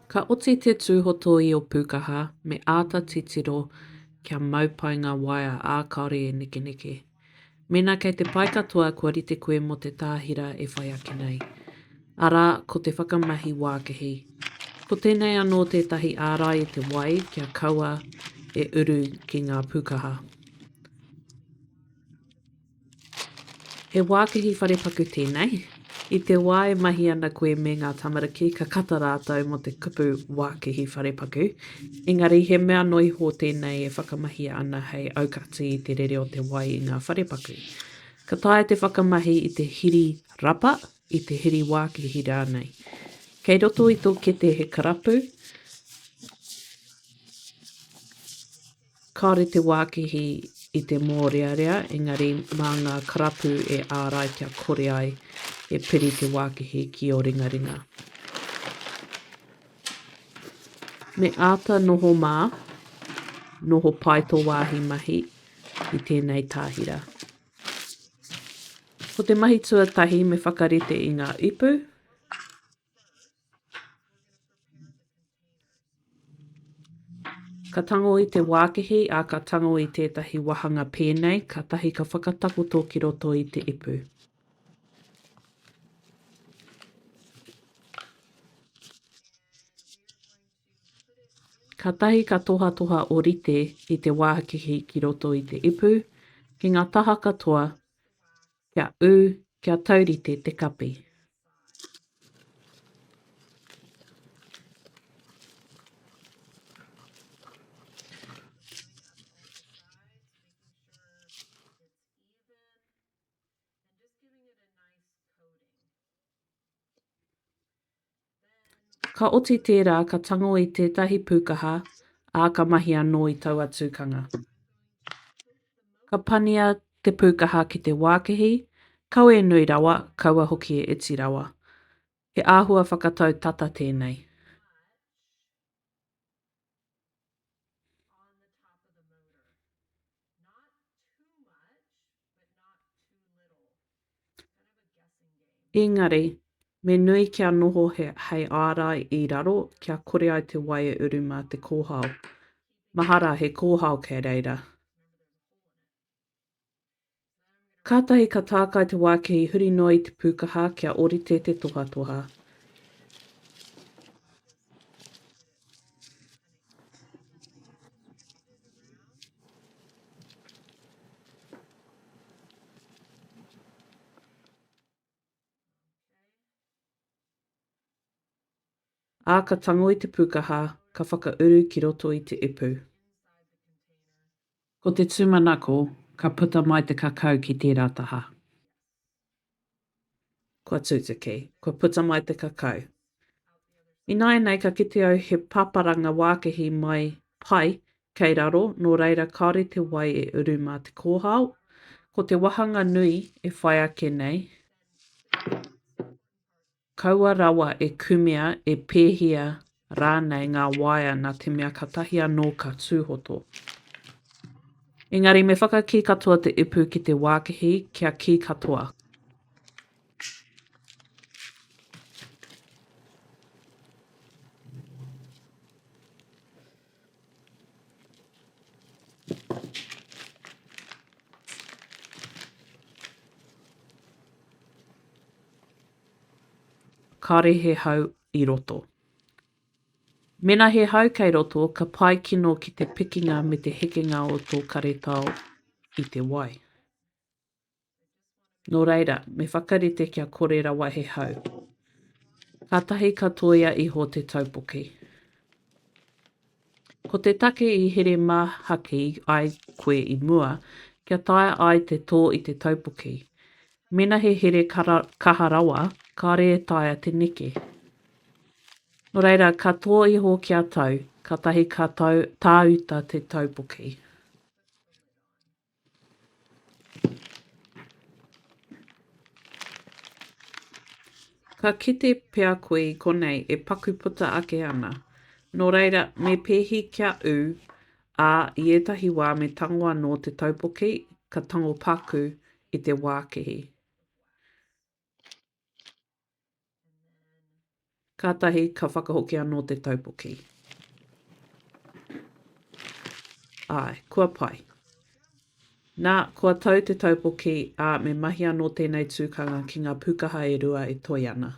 Ka oti te tūhoto i ō pūkaha, me āta titiro kia mau pai ngā waea ā kāore e nekeneke. Mēnā kei te pai katoa kua rite koe mō te tāhira e whai ake nei. Arā, ko te whakamahi wākihi. Ko tēnei anō tētahi ārai i te wai kia kaua e uru ki ngā pūkaha. He wākihi wharepaku tēnei. I te wā e mahi ana koe me ngā tamariki, ka kata rātou mō te kupu wākihi wharepaku. Engari he mea noa iho tēnei e whakamahia ana hei aukati i te rere o te wai i ngā wharepaku. Ka taea te whakamahi i te hiri rapa, i te hiri wākihi rānei. Kei roto i tō kete he karapu, Kāore te wākihi i te mōrearea, engari mā ngā karapu e ārai kia kore ai e piri te wākihi ki ō ringaringa. Me āta noho mā, noho pai tō wāhi mahi i tēnei tāhira. Ko te mahi tuatahi me whakarite i ngā ipu. Ka tango i te wākihi, ā, ka tango i tētahi wāhanga pēnei, kātahi ka whakatakoto ki roto i te ipu. Kātahi ka tohatoha ōrite i te wākihi ki roto i te ipu, ki ngā taha katoa, Kia ū, kia taurite te kapi. Ka oti tērā, ka tango i tētahi pūkaha, ā, ka mahi anō i taua tūkanga. Ka pania te pūkaha ki te wākihi, kaua e nui rawa, kaua hoki e iti rawa. He āhua whakatau tata tēnei. Engari, me nui kia noho hei ārai i raro kia kore ai te wai e uru mā te kōhao. Mahara he kōhao kei reira. Kātahi ka tākai te wākihi huri noa i te pūkaha kia ōrite te tohatoha. Ā, ka tango i te pūkaha, ka whakauru ki roto i te ipu. Ko te tūmanako, ka puta mai te kakau ki tērā taha. Kua tutuki, kua puta mai te kakau. Ināianei ka kite au he paparanga wākihi mai pai kei raro, nō reira kāore te wai e uru mā te kōhao. Ko te wahanga nui e whai ake nei, Kaua rawa e kumea, e pēhia rānei ngā waea nā te mea katahi anō ka tūhoto. Engari me whakakī katoa te ipu ki te wākihi kia kī katoa. Kāore he hau i roto. Mēnā he hau kei roto, ka pae kino ki te pikinga me te hekenga o tō karetao i te wai. Nō reira, me whakarite kia kore rawa he hau. Kātahi ka toia iho te taupoki. Ko te take i here māhaki ai koe i mua, kia taea ai te tō i te taupoki. Mēnā he here kaha rawa, kāore e taea te neke. Nō reira, ka tō iho kia tau, kātahi ka tau, tāuta te taupoki. Ka kite pea koe i konei e paku puta ake ana. Nō reira, me pēhi kia ū, ā, i ētahi wā me tango anō te taupoki, ka tango paku i te wākihi. Kātahi ka whakahoki anō te taupoki. Āe, kua pai. Nā, kua tau te taupoki, ā, me mahi anō tēnei tūkanga ki ngā pūkaha e rua e toe ana.